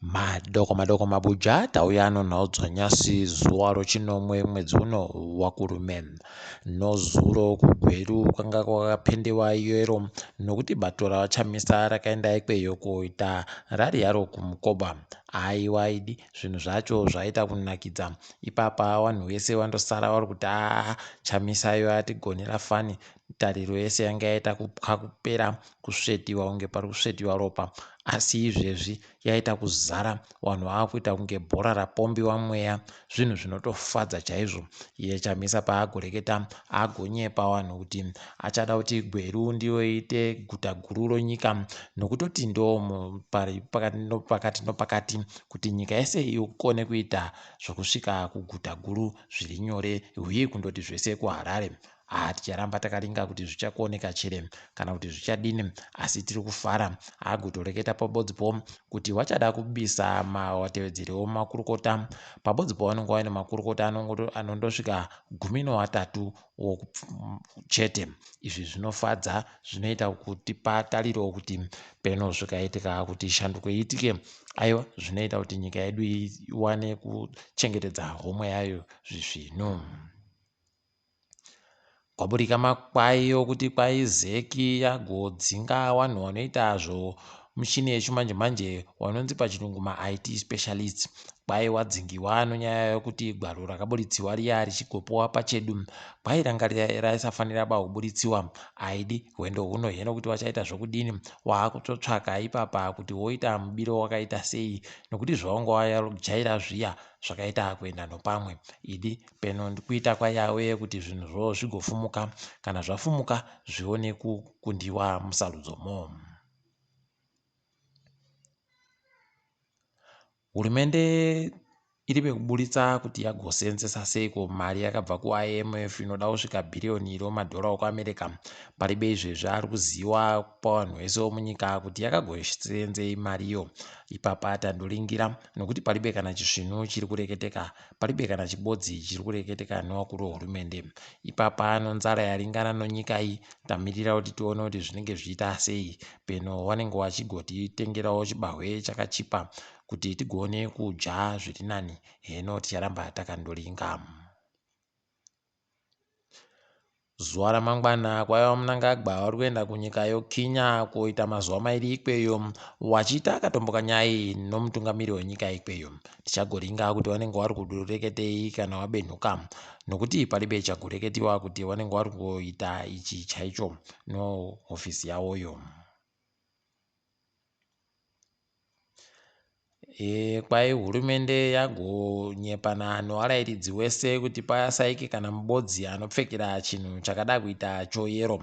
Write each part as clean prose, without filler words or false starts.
Madoko madoko mabuja tauya anonhaudzwa nyasi zuva rochinomwe mwedzi uno waKurume. Nozuro kuGweru kwanga kwakapendewa yero nokuti bato raVaChamisa rakaenda ikweyo koita rari yaro kuMukoba. Aiwa idi zvinhu zvacho zvaita kunakidza ipapa vanhu vese vandosara vari kuti aa Chamisa yo atigonera fani tariro yese yanga yaita kupwa kupera kusvetiwa kunge pari kusvetiwa ropa asi izvezvi yaita kuzara vanhu vaakuita kunge bhora rapombiwa mweya zvinhu zvinotofadza chaizvo iye Chamisa paagoreketa agonyepa vanhu kuti achada kuti Gweru ndiyo iite guta guru ronyika nokutoti ndo pakati nopakati nopakati kuti nyika yese ikone kuita zvokusvika kuguta guru zviri nyore huye kundoti zvese kuHarare Haa ticharamba takaringa kuti zvichakuoneka chere kana kuti zvichadini asi tiri kufara agotoreketa pabodzipo kuti wachada kubisa mawatevedzeri omakurukota pabodzipo vanonge vaine makurukota anondosvika 13 chete izvi zvinofadza zvinoita kutipa tariro kuti peno zvikaitika kuti shanduko iitike aiwa zvinoita kuti nyika yedu iwane kuchengetedza homwe yayo zvisvinu. Kwaburika makwai okuti kwai Zec yagodzinga wanhu wanoita zvomuchini yechimanje manje wanonzi pachirungu maIT specialists. Kwai wadzingiwa nonyaya yokuti gwaro rakaburitsiwa riya richigopuwa pachedu kwai ranga raisafanira ba kuburitsiwa. Aidi hwendo huno heno kuti wachaita zvokudini waakutotsvaka ipapa kuti woita mubiro wakaita sei nokuti zvawanga wajaira zviya zvakaita kuenda nopamwe. Idi Peno ndikuita kwaYawe kuti zvinhu zvo zvigofumuka, kana zvafumuka zvione kukundiwa musarudzo mo. Hurumende iri pekuburitsa kuti yagoseenzesa seiko mari yakabva kuIMF inoda kusvika bhiriyoni romadhora okuAmerica. Paribe izvezvi ari kuziwa pavanhu vese vomunyika kuti yakagoseenzei mariyo. Ipapa tandoringira nokuti paribe kana chisvinu chiri kureketeka Paribe kana chibodzi chiri kureketeka nevakuru vehurumende. Ipapa ano nzara yaringana nonyika iyi tamirira kuti tione kuti zvinenge zvichiita sei. Peno wanenge wachigotitengerawo chibahwe chakachipa kuti tigone kudya zviri nani heno ticharamba takandoringa. Zuva ramangwana kwaiva Mnangagwa vari kuenda kunyika yoKenya koita mazuva mairi ikweyo wachiita katombo kanyai nomutungamiri wenyika ikweyo. Tichagoringa kuti vanenge vari kureketei kana wabenhuka nokuti paribe chagoreketiwa kuti vanenge vari kuita ichi chaicho nohofisi yawoyo. E, kwai hurumende yagonyepana nowarairidzi wese kuti pasaike kana mubodzi anopfekera chinhu chakada kuita choyero.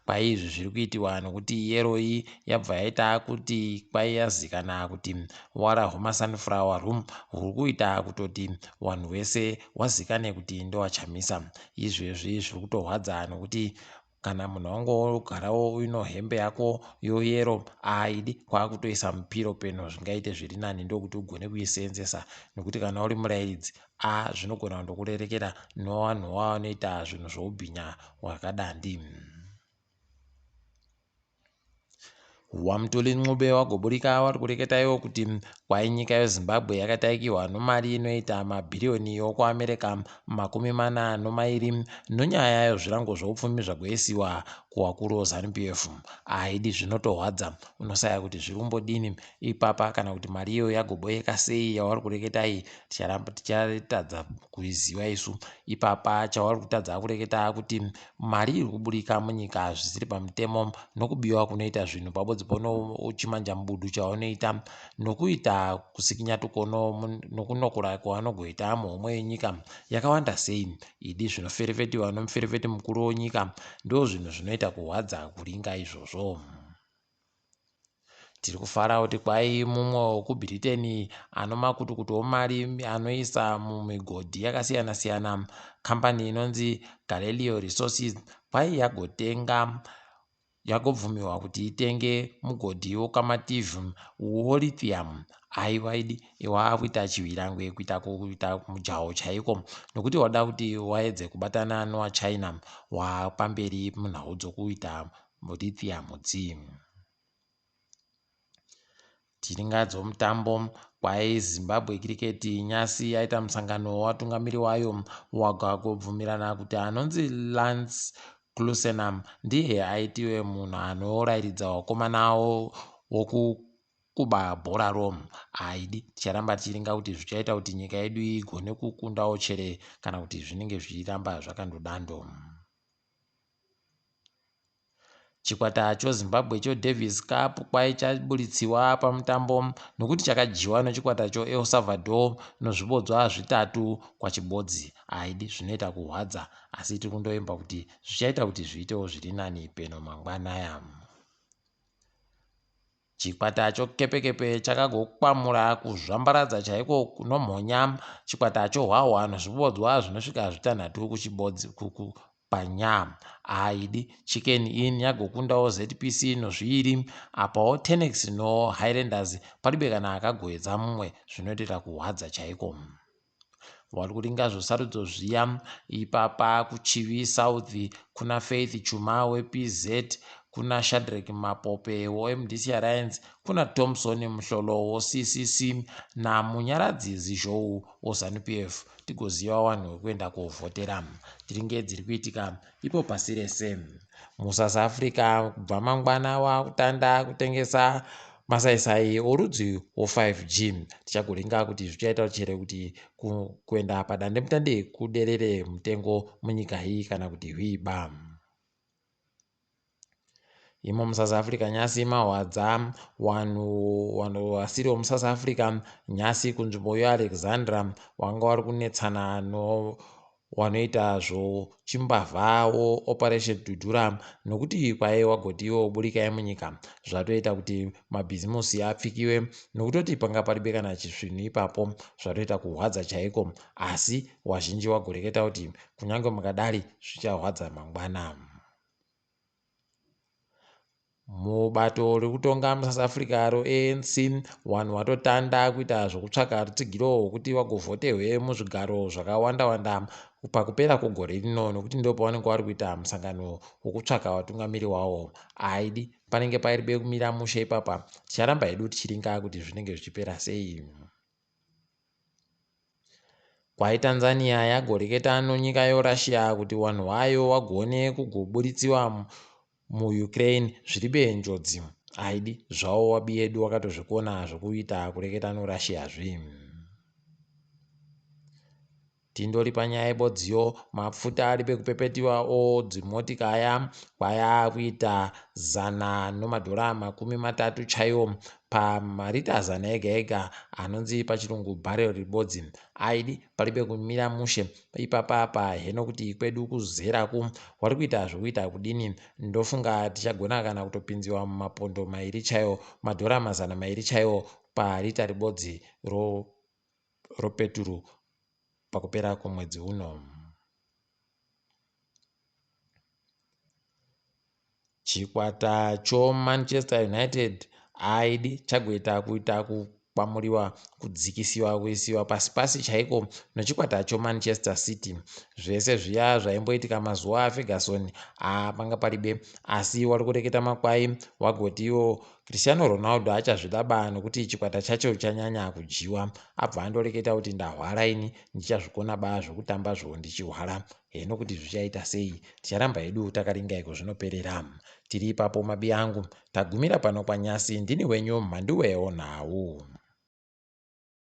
Kwai izvi zviri kuitiwa nokuti yero iyi yabva yaita kuti kwai yazikana kuti wara hwemasunflower room huri kuita kutoti wanhu wese wazikane kuti ndowachamisa. Izvezvi zviri kutorwadza nokuti Kana munhu wangogarawo uino hembe yako yoyero aidi kwakutoisa mupiro peno zvingaite zviri nani ndokuti ugone kuiseenzesa nokuti kana uri murairidzi a zvinogona kundokurerekera nowanhu wanoita zvinhu zvoubhinya hwakadandi. WaMtuli Ncube wagoburika wari kureketa iwo kuti kwai nyika yeZimbabwe yakataikiwa nomari inoita mabhiriyoni okuAmerica 42 nonyaya yozvirango zvoupfumi zvagoisiwa kuwakuru oZanu PF. Aidi zvinotohwadza unosaya kuti zviri kumbodini ipapa kana kuti mari iyo yagoboyeka sei yawari kureketa iyi ticharamba tichatadza kuiziva isu ipapa chawari kutadza kureketa kuti Mari iri kuburika munyika zvisiri pamutemo nokubiwa kunoita zvinhu pabodzi ponochimanjamubudu chaunoita nokuita kusikinya tukono nokunokora kwavanogoita muhomwe yenyika yakawanda sei idi zvinoferefetiwa nomuferefeti mukuru wenyika ndozvinhu zvinoita kuhwadza kuringa izvozvo. Tiri kufara kuti kwai mumwe wekuBritain anomakutukutu omari anoisa mumigodhi yakasiyana-siyana kambani inonzi Galileo Resources kwai yagotenga yagobvumiwa kuti itenge mugodhi woKamativi wolithium aiwa idi wakuita chihwirangwe kuita kuita mujaho chaiko nokuti wada kuti waedze kubatana nowaChina wapamberi munhau dzokuita lithium dzi. Tiringadzo mutambo. Kwai Zimbabwe Cricket nyasi yaita musangano watungamiri wayo wakagobvumirana kuti anonzi Lance Klusener ndiye aitiwe munhu anorairidza vakomana wokukuba bhora ro. Aidi ticharamba tichiringa kuti zvichaita kuti nyika yedu igone kukundawo chere kana kuti zvinenge zvichiramba zvakandodando. Chikwata choZimbabwe choDavis Cup kwai chaburitsiwa pamutambo nokuti chakadyiwa nechikwata choEl Salvador nozvibodzwa 3 kwachibodzi. Aidi zvinoita kuhwadza, asi tiri kundoimba kuti zvichaita kuti zviitewo zviri nani peno mangwanaya. Chikwata choKepekepe chakagokwamura kuzvambaradza chaiko kunomhonya chikwata choHwahwa nozvibodzwa zvinosvika 6 kuchibodzi panya. Aidi Chicken Inn yagokundawo ZPC nozviiri, apawo Tenex noHighlanders paribe kana akagoedza mumwe, zvinoitira kuhwadza chaiko. Wari kuringa zvosarudzo zviya ipapa kuChivi South kuna Faith Chuma wePZ, kuna Shadrack Mapope woMDC Alliance, kuna Thompson Mhlolo woCCC naMunyaradzi Zizhou woZANU PF. Tigoziva vanhu vekuenda kovhotera. Tiringe dziri kuitika ipo pasi rese. MuSouth Africa kubva mangwana wakutanda kutengesa masaisai orudzi wo5G. Tichagoringa kuti zvichaita chere kuti kuenda padandemutande kuderere mutengo munyika iyi kana kuti hwiba. Imo muSouth Africa nyasi mahwadza vanhu vasiri vemuSouth Africa nyasi kunzvimbo yeAlexandra vanga vari kunetsana no wanoita zvochimbavha woOperation Dudula nokuti kwai wagoti iwo burikai munyika, zvatoita kuti mabhizimusi apfikiwe nokutoti panga paribe kana chisvinhu ipapo, zvatoita kuhwadza chaiko. Asi wazhinji wagoreketa kuti kunyange mukadari zvichahwadza mangwana. Mubato rekutonga muSouth Africa roANC vanhu vatotanda kuita zvokutsvaka rutsigiro rwokuti vagovhotehwe muzvigaro zvakawanda wanda pakupera kwegore rino, nokuti ndo pavanenge vari kuita musangano wokutsvaka vatungamiri wavo. Aidi panenge pairibe kumira mushe ipapa. Ticharamba hedu tichiringa kuti zvinenge zvichipera sei. Kwai Tanzania yagoreketa nonyika yoRussia kuti vanhu vayo vagone kugoburitsiwa muUkraine zviribe njodzi. Aidi zvavo wabi yedu wakatozvikona zvokuita kureketa noRussia zvi. Tindori panyaya yebodziyo, mapfuta ari pekupepetiwa odzimotika aya kwaya kuita $130 chaiwo pamarita 100 ega ega anonzi pachirungu bharel ribodzi. Aidi paribe kumira mushe ipapapa heno kuti kwedu kuzeraku wari kuita zvokuita kudini. Ndofunga tichagona kana kutopinziwa mumapondo 2 chaiwo, madhora 200 chaiwo parita ribodzi ropeturu pakupera kwomwedzi uno. Chikwata choManchester United aidi chagoita kuita kukwamuriwa kudzikisiwa kuisiwa pasi pasi chaiko nechikwata choManchester City. Zvese zviya zvaimboitika mazuva aFerguson panga paribe, asi wari kureketa makwai wagoti iwo Cristiano Ronaldo achazvida ba nokuti chikwata chacho chanyanya kudyiwa. Abva andoreketa kuti ndahwara ini, ndichazvikona ba zvokutamba zvo ndichihwara. Heno kuti zvichaita sei, ticharamba hedu takaringa iko zvinoperera. Tiri ipapo mabi angu, tagumira pano kwanyasi. Ndini wenyu Mhanduwewo nhau.